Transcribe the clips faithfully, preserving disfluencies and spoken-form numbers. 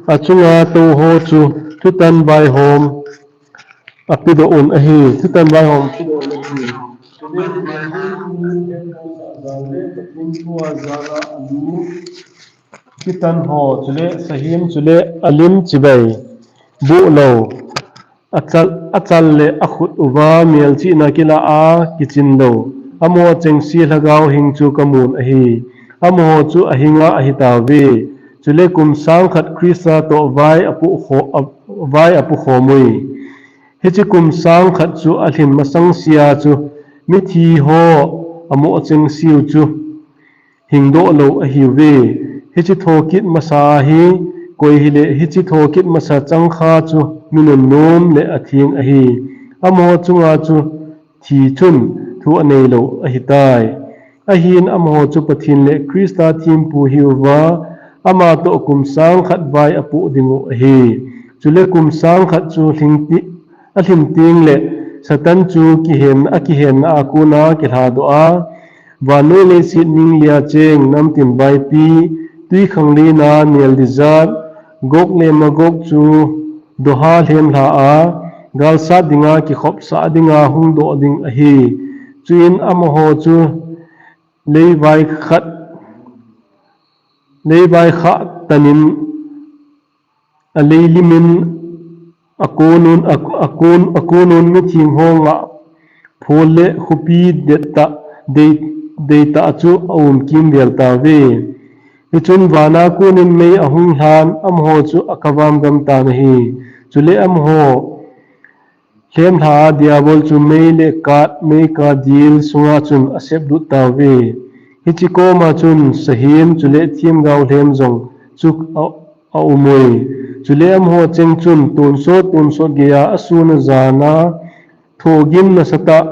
Achunga tou ho chu thutan vaihom apedoh un ahi. Thutan vaihom apedoh un ahi. Thutan ho chule sahem chule alim chibai buh lou. Achal, achal le akhut uva melchihna kila a kichin lou. Amaho chengse lhagao hing chu kamun ahi. Amaho chu ahinga ahitauve. Chule kum sang khat Christa toh vai apu kho, a, vai apu khomui. Hiche kum sang khat chu alhin masang sea chu mithi ho amoh chengseu chu hingdoh lou ahiuve. Hiche thokit masa hi koi hile, hiche thokit masa changkha chu mi nunnom le atheng ahi. Amaho chunga chu thi chun thu anei lou ahitai. Ahin amaho chu Pathen le Christa thempu hiuva, ama toh kum sang khat vai apoh dingu ahi. Chule kum sang khat chu lhingti, alhin teng le Satan chu kihen, akihenna a kona kilhadoh a, vannoi leiset ning lia cheng namtin vaipi, twikhanglen a nel dijat, Gog le Magog chu doha lhemlha a, galsat dinga kikhopsah dinga hungdoh ding ahi. Chuin amaho chu leivai khat, leivai khat tanin aleilim in akonun, a, akon, akonun mitheng ho ngah phol le khopi dettah, dei, deitah chu aum kimvel tauve. Hichun vana konin mei ahung lhan, amaho chu akavam gam tan ahi. Chule amaho lhemlha a Diabol chu mei le kat, mei kat dil sunga chun aseplut tauve. Hiche koma chun sahem chule themgao lhem jong chu a, aumui. Chule amaho cheng chun tonsot, tonsot geiya asun ajana thogim nasatah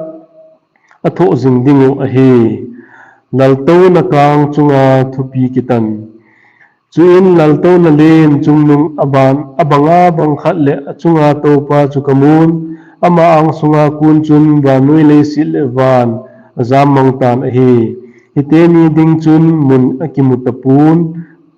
athoh jing dingu ahi. Laltouna kang chunga thupi kitan. Chuin laltouna len chungnung aban, abanga bang khat le achunga toupa chu kamun, ama angsunga kon chun vannoi leiset le van ajam mang tan ahi. Hiteni ding chun mun akimu tapon,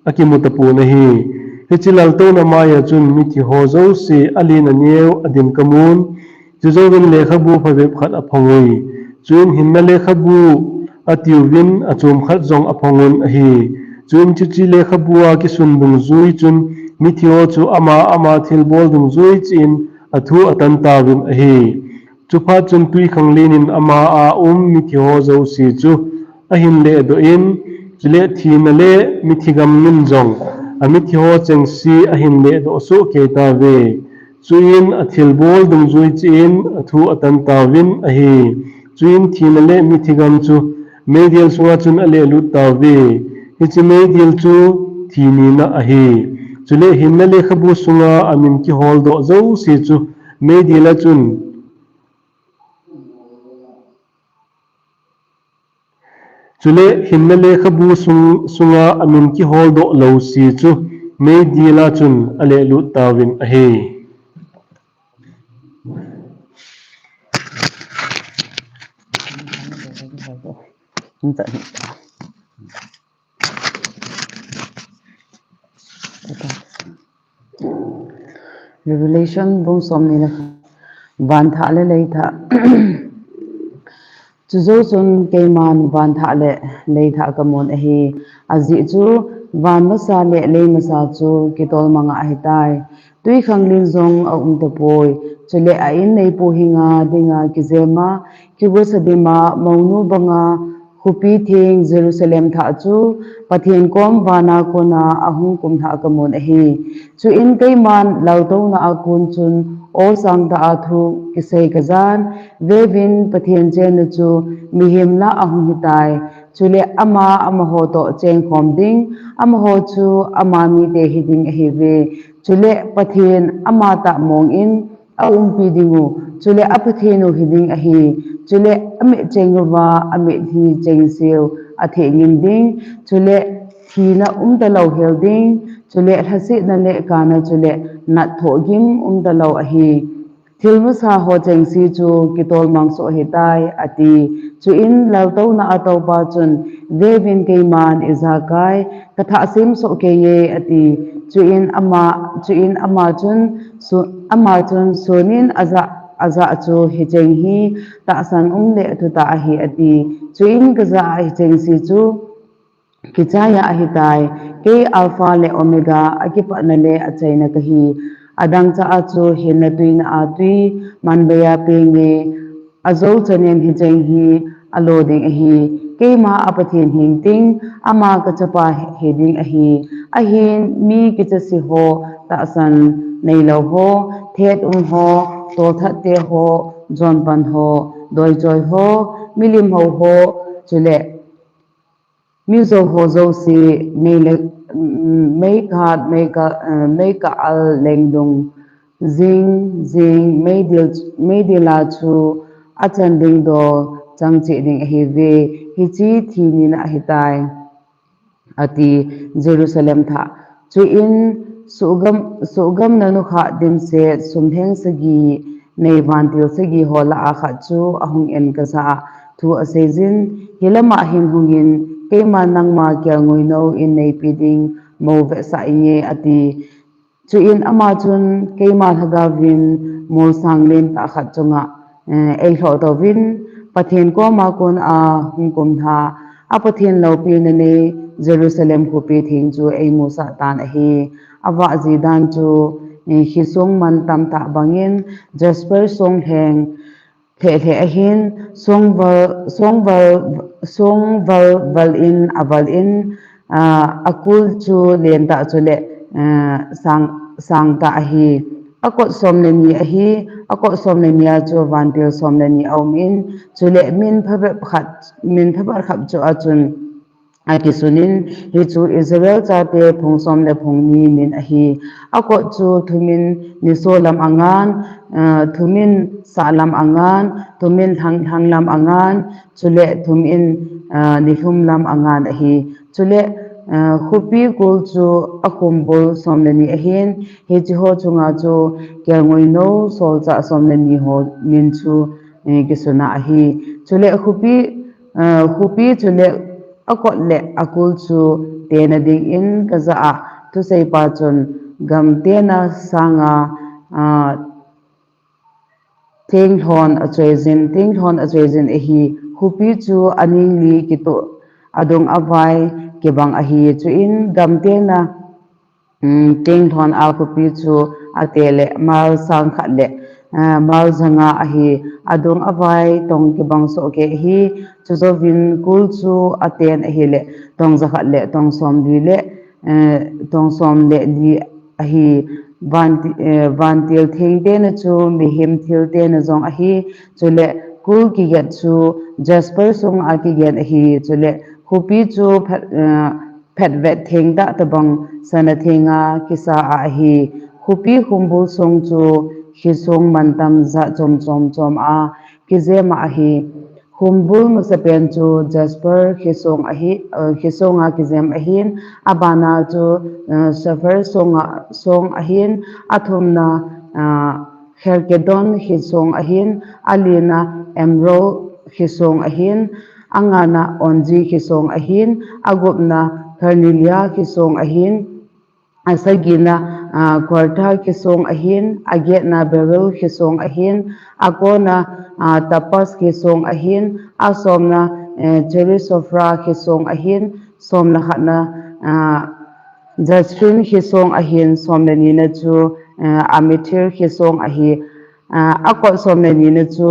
akimu tapon ahi. Hiche laltouna maiya chun mithi ho jouse alen aneo adin kamun, chujouvin lekhabu phabep khat aphongui. Chuin hinna lekhabu atiuvin achom khat jong aphongun ahi. Chuin chuche lekhabu a kisun dungjui chun mithi ho chu ama ama thilbol dungjui cheh in athu atan tauvin ahi. Chuphat chun twikhanglen in ama a um mithi ho jouse chu ahin ledoh in, chule thina le mithi gam in jong amithi ho chengse ahin ledoh soh kei tauve. Chuin athilbol dungjui cheh in athu atan tauvin ahi. Chuin thina le mithi gam chu meidil sunga chun alelut tauve. Hiche meidil chu thi nina ahi. Chule hinna lekhabu sunga amin kiholdoh jouse chu meidil a chun Chule hinna lekhabu sung, sunga amin kiholdoh lou se chu meidil a chun alelut tauvin ahi. Revelation bung somni le khat. Van thah le lei thah. Chujou chun keiman van thah le lei thah kamun ahi. Ajeh chu van masa le lei masa chu kitol manga ahitai. Twikhanglen jong aum tapoi. Chule a in neipu henga dinga kijema, kigosa dima, mounu banga, khopi theng Jerusalem thah chu Pathen kom vana kona ahung kum thah kamun ahi. Chuin keiman laltouna a kon chun aw sangtah a thu kisei kajan, veuvin Pathen chenna chu mihem lah a ahung hitai. Chule ama amaho toh chengkhom ding, amaho chu ama mite hiding ahiuve. Chule Pathen amatah mong in aumpi dingu, chule a Pathen u hiding ahi. Chule amit cheng uva amit hi chengseu athengin ding, chule thina umtalou hel ding, chule lhasetna le kana chule nat thohgim umtalou ahi. Thil masa ho chengse chu kitolmang soh ahitai, ati. Chuin laltouna a toupa chun, Veuvin, keiman ijakai kathah sem soh keiye, ati. Chuin ama, chuin ama chun, su, ama chun, Sunin ajah, ajah chu hicheng hi tahsan umle thutah ahi, ati. Chuin kajah a hichengse chu kichaiya ahitai. Kei Alpha le Omega, akipatna le achaina kahi. Adangcha a chu hinna tuina a tui manbeiya penge, ajou chanin hicheng hi alo ding ahi. Keima a Pathen hing ting, ama kachapa hi ding ahi. Ahin mi kichase ho, tahsan neilou ho, thet um ho, tolthat te ho, jonpan ho, doichoi ho, milim hou ho, chule mijou ho jouse, mei le, mm, meikhat, meika, eh, meikah al lengdung, jing, jing, meidil, meidil a chu achan ding dol chang cheh ding ahiuve, hiche thi nina ahitai, ati. Jerusalem thah. Chuin sugam, sugamna nukhah dimset, sumheng sagi nei vantil sagi ho lah a khat chu ahung en kajah a thu aseijin, Hilama hin hungin, keima nangma kelngoi nou in neipe ding mou vetsah inge, ati. Chuin ama chun, Keima lhagaovin molsang lentah khat chunga, eh, eilhoh touvin, Pathen koma kona hung kumlha, a Pathen loupina nei Jerusalem khopi theng chu eimusah tan ahi. Avah ji dan chu, eh, khisong mantam tah bangin, jasper song lheng lheh lheh ahin, songval, songval, songval val in aval in, ah, akul chu lentah chule, ah, sang, sangtah ahi. Akot som le ni ahi, akot som le ni a chu vantil som le ni aumin, chule min phabep khat, min phabep khat chu achun akisunin, hichu Israel chate phung som le phung ni min ahi. Akot chu thumin nisolam angan, ah, thumin sahlam angan, thumin lhang, lhanglam angan, chule thumin, ah, nilhumlam angan ahi. Chule, ah, khopi kul chu akhumbul som le ni ahin, hiche ho chunga chu kelngoi nou solchah som le ni ho min chu, eh, kisuna ahi. Chule khopi, ah, khopi chule akot le akul chu tena dingin kajah a, thuseipa chun gam tena sanga, ah, tenglhon achoijin, tenglhon achoijin ahi. Khopi chu aningli kitoh, adung avai kibang ahi. Chuin gam tena um, tenglhon a khopi chu ate le mile sang khat le, ah, mile janga ahi, adung avai tong kibang soh kei ahi. Chujouvin kul chu aten ahile tong jakhat le tong somli le, eh, tong som le li ahi. Van, eh, vantil theng tena chu mihem thil tena jong ahi. Chule kul kiget chu jasper sunga kigen ahi. Chule khopi chu phat, eh, phatvet theng tah tabang sana thenga kisa a ahi. Khopi khumbul song chu khisong mantam jat chom chom chom a kijem a ahi. Khumbul masapen chu jasper khisong ahi, eh, khisonga kijem ahin, abana chu, eh, sapphire songa, song ahin, athumna, ah, chalcedon khisong ahin, alina emerald khisong ahin, angana onyx khisong ahin, agupna carnelia khisong ahin, asagina, ah, quartz khisong ahin, agetna beryl khisong ahin, akona, ah, topaz khisong ahin, asomna, eh, chrysoprase khisong ahin, som le khatna, ah, jasper khisong ahin, som le nina chu, eh, amethyst khisong ahi. Ah, akot som le nina chu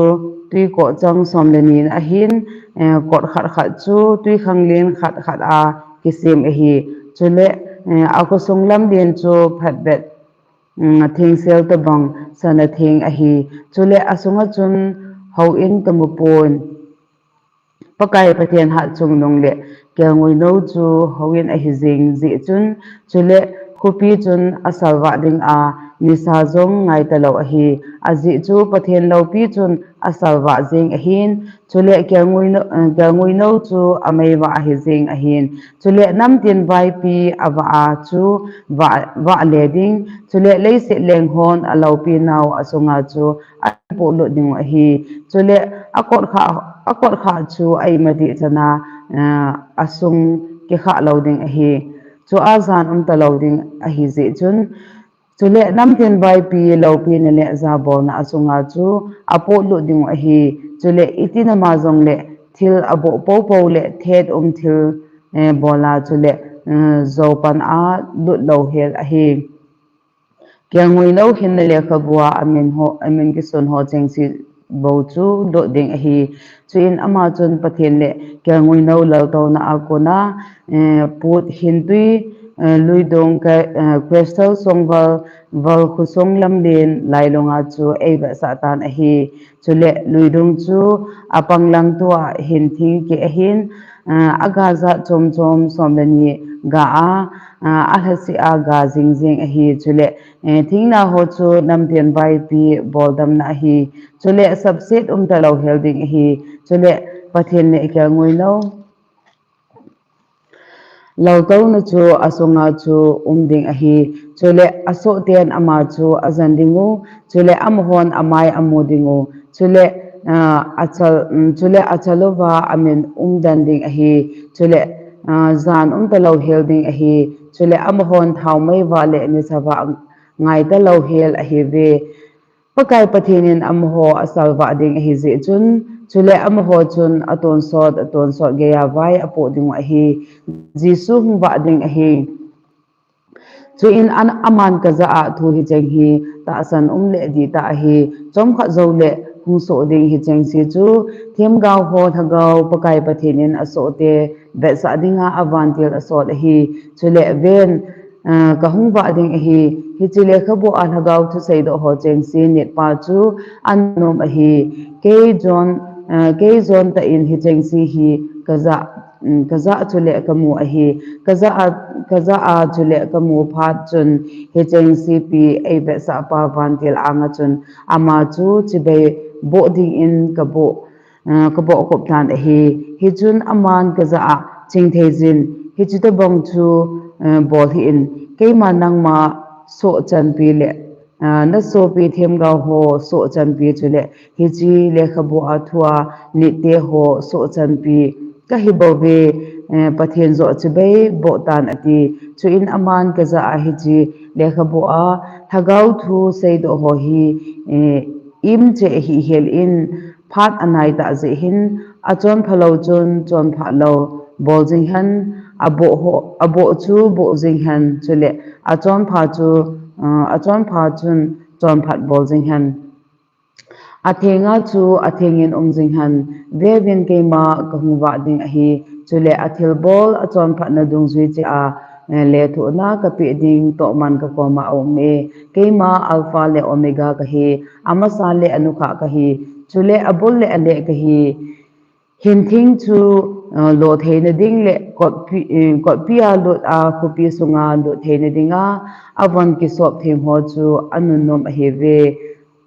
tui kot chang som le nina ahin, eh, kot khat khat chu tui khanglen khat khat a kisem ahi. Chule, eh, akhosung lam len chu phatvet, mm, thengsel tabang sana theng ahi. Chule asunga chun houin kamu pon. Pakai Pathen hatchungnung le kelngoi nou chu houin ahi jing jeh chun, chule khopi chun asalvah ding a, nisa jong ngaita lou ahi. Ajeh chu Pathen loupi chun asalvah jeng ahin, chule kelngoi nou, eh, kelngoi nou chu amei vah ahi jeng ahin. Chule namtin vaipi avah a chu vah, vah le ding. Chule leiset leng hon aloupi nau asunga chu apolut ding u ahi. Chule akot kha, akot kha chu a-imatih chana, eh, asung kikhah lou ding ahi. Chu a jan umta lou ding ahi jeh chun. Chule namtin vaipi loupina le jabolna asunga chu apolut ding u ahi. Chule iti nama jongle thil aboh popo le thet um thil, eh, bola chule, eh, jou pan a lut louhel ahi. Kelngoi nou hinna lekhabua amin ho, amin kisun ho chengse bou chu lut ding ahi. Chuin ama chun Pathen le kelngoi nou laltouna a kona, eh, put hintui, eh, luidung ka, eh, crystal songval, val khosung lamlen lailunga chu eivetsah tan ahi. Chule luidung chu apanglang tua hinthing keh ahin, ah, aga jat chom chom som le ni ga a, ah, alhaseh a ga jing jing ahi. Chule, eh, thingna ho chu namtin vaipi boldamna ahi. Chule sapset umta louhel ding ahi. Chule Pathen le kelngoi nou laltouna chu asunga chu um ding ahi. Chule asohten ama chu ajen ding u. Chule amahon amai amu ding u. Chule, ah, achal, um, chule achal uva amin umden ding ahi. Chule, ah, jan umta louhel ding ahi. Chule amahon thaomei vah le nisa vah ngaita louhel ahiuve. Pakai Pathen in amaho asalvah ding ahi jeh chun, chule amaho chun atonsot, atonsot geiya vai apoh ding u ahi. Jesu hung vah ding ahi. Chuin an, aman kajah a thu hicheng hi tahsan um le dihtah ahi. Chomkhat joule hung soh ding hichengse chu themgao ho lhagao Pakai Pathen in asohte vetsah dinga avantil asol ahi. Chule ven, ah, kahung vah ding ahi. Hiche lekhabu a lhagao thuseidoh ho chengse nitpa chu anom ahi. Kei John, ah, kei John tah in hichengse hi kajah, um, kajah chule kamu ahi. Kajah a, kajah a chule kamu phat chun hichengsepi eivetsahpa vantil anga chun ama chu chibai boh dingin kaboh, ah, kaboh kop tan ahi. Hichun aman kajah a, chingtheijin, hiche tobang chu, ah, bol hih in, keima nangma sohchanpi le, ah, nasopi themgao ho sohchanpi chule hiche lekhabu a thua nitte ho sohchanpi kahibouve, eh, Pathen joh chibai boh tan ati. Chuin aman kajah a hiche lekhabu a lhagao thuseidoh ho hi, eh, imcheh hihhel in phat anaitah jeh hin achonphalou chun chonphat lou bol jing hen, aboh ho, aboh chu boh jing hen, chule achonpha chu, ah, achonpha chun chonphat bol jing hen. Athenga chu athengin um jing hen, veuvin keima kahung vah ding ahi, chule athilbol achonphatna dungjui cheh a, eh, lethuhna kapeh ding tohman kakoma aume. Keima Alpha le Omega kahi, amasa le anukha kahi, chule abul le aleh kahi. Hinthing chu, ah, lotheina ding le kotpi, eh, kotpi a lut a khopi sunga luttheina dinga avon kisop theng ho chu anunnom ahiuve.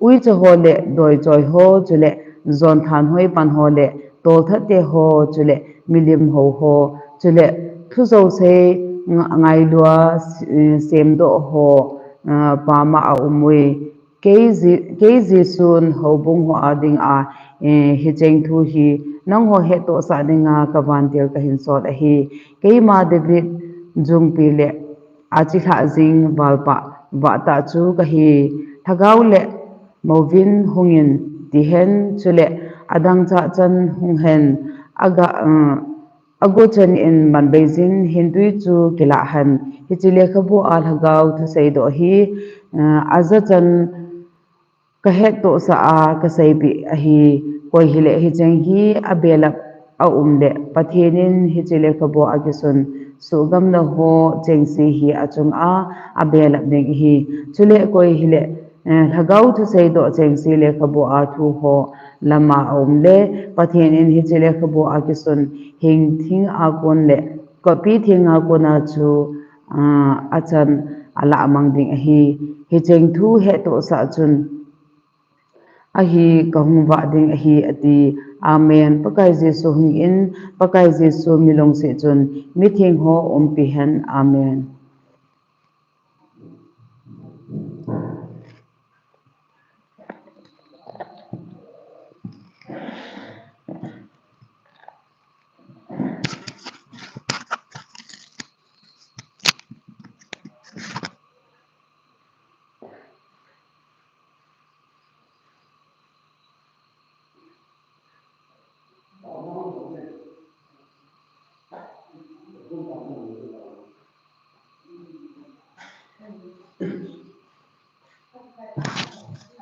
Uicha ho le doichoi ho, chule jonthanhoi pan ho le tolthatte ho, chule milim hou ho, chule thujousei nga-, ngailua, eh, semdoh ho, ah, pama aum uve. Kei Je-, kei Jesun houbung ho a dinga, eh, hicheng thu hi nangho hettohsah dinga kavantil kahinsol ahi. Keima David jungpi le achilhah jing valpa vahtah chu kahi. Lhagao le mouvin hungin tihen, chule adangchah chan hung hen, aga, eh, aguchen in manbeijin hintui chu kilah hen. Hiche lekhabu a lhagao thuseidoh hi, eh, ajachan kahettohsah a kaseipeh ahi. Koi hile hicheng hi abelap aum le Pathen in hiche lekhabu a kisun suhgamna ho chengse hi achunga abelap ding ahi. Chule koi hile, eh, lhagao thuseidoh chengse lekhabu a thu ho lama aum le Pathen in hiche lekhabu a kisun hinthing a kon le kotpi theng a kona chu, ah, achan alah mang ding ahi. Hicheng thu hetohsah chun, ahi, kahung vah ding ahi, ati. Amen. Pakai Jesu hungin, Pakai Jesu milungset chun mitheng ho umpi hen. Amen.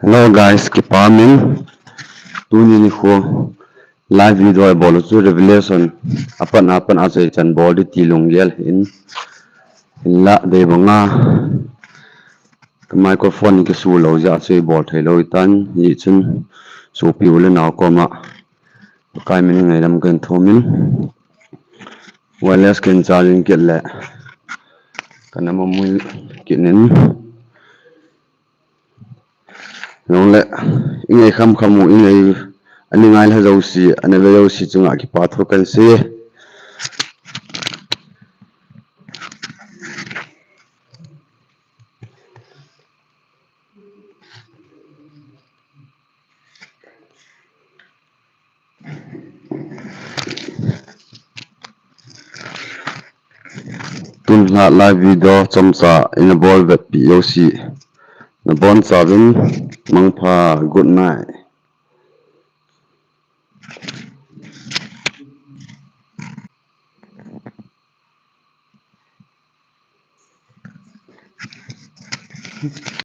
Hello guys, kipah in. Tuni nikho live video ibol chu Revelation apat apat a chu ichan bol ding ti lunggel ahin, hinlah dei banga ka microphone kisu lou jeh a chu ibol thei lou ahitan, hijeh chun sopi u le nao koma Pakai min in ngaidam kahin thum in. Wireless kahin charge in kit le kana mamui kit in. Nong le, ingai kham kham u, ingai, ani ngai lha jouse, ana ve jouse chunga kipathu kahin sei. Tun lha live video chomcha ina bol vetpi jouse, nabonchauvin mangpha, good night.